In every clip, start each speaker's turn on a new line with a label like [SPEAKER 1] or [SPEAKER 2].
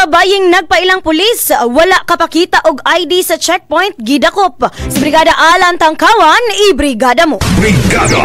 [SPEAKER 1] Babayeng nagpailang pulis, wala kapakita og ID sa checkpoint, gidakop. Sa Brigada Alan Tangkawan, ibrigada mo.
[SPEAKER 2] Brigada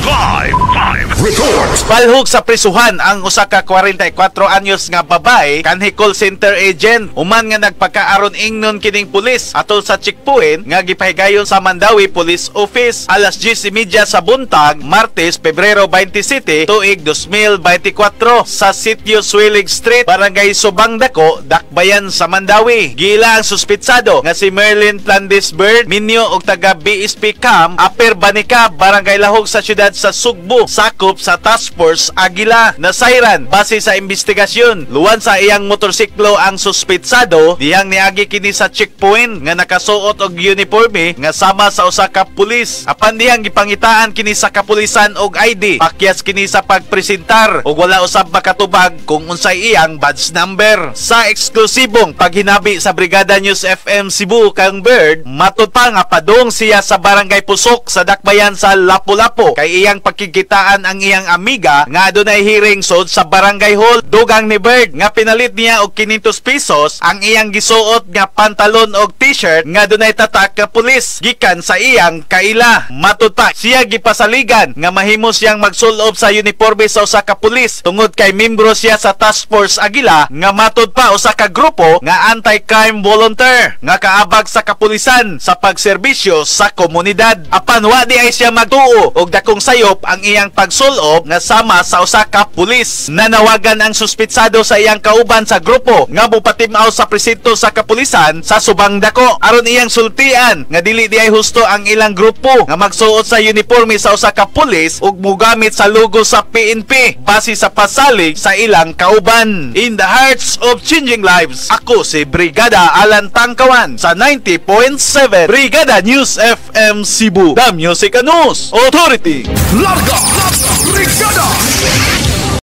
[SPEAKER 2] Live Live Report.
[SPEAKER 3] Palhug sa prisuhan ang usa ka 44 anyos nga babae kanhi call center agent human nga nagpakaaron ingnon kining pulis atol sa checkpoint nga gipahigayon sa Mandaue Police Office alas 10:30 sa buntag, Martes, Pebrero 27, tuig 2024 sa Sitio Suilig Street, Barangay Subang Dako, Dakbayan sa Mandaue. Giila ang suspitsado nga si Merlin Plandis Bird, minyo og taga BSP Camp, Upper Banica, Barangay Lahog sa siyudad sa Sugbo, sakop sa Task Force Agila. Nasayran base sa investigasyon, luwan sa iyang motorsiklo ang suspitsado dihang niagi kini sa checkpoint nga nakasuot og uniforme nga sama sa usa ka pulis. Apan dihang gipangitaan kini sa kapulisan og ID, pakyas kini sa pagpresentar ug wala usab makatubag kung unsay iyang badge number. Sa eksklusibong paghinabi sa Brigada News FM Cebu kang Bird, matud pa nga padung siya sa Barangay Pusok sa Dakbayan sa Lapu-Lapu kay iyang pagkikitaan ang iyang amiga nga adunay hearing sod sa Barangay Hall. Dugang ni Bird nga pinalit niya og 500 pesos ang iyang gisuot nga pantalon og t-shirt nga adunay tatak nga pulis gikan sa iyang kaila. Matud pa, siya gipasaligan nga mahimo siyang magsulob sa uniforme sa usa ka pulis tungod kay membro siya sa Task Force Agila nga matud pa usa ka grupo nga anti-crime volunteer nga kaabag sa kapulisan sa pagserbisyo sa komunidad. Apan wa di ay siya magtuo og dakong sayop ang iyang pagsulob nga sama sa usa ka pulis. Nanawagan ang suspitsado sa iyang kauban sa grupo nga mopatimaw sa presinto sa kapulisan sa Subang Dako aron iyang sultian nga dili di ay husto ang ilang grupo nga magsuot sa uniforme sa usa ka pulis ug mogamit sa logo sa PNP base sa pasalig sa ilang kauban. In the hearts of changing lives, ako si Brigada Alan Tangkawan sa 90.7 Brigada News FM Cebu, The Music and News Authority.
[SPEAKER 2] Larga Brigada.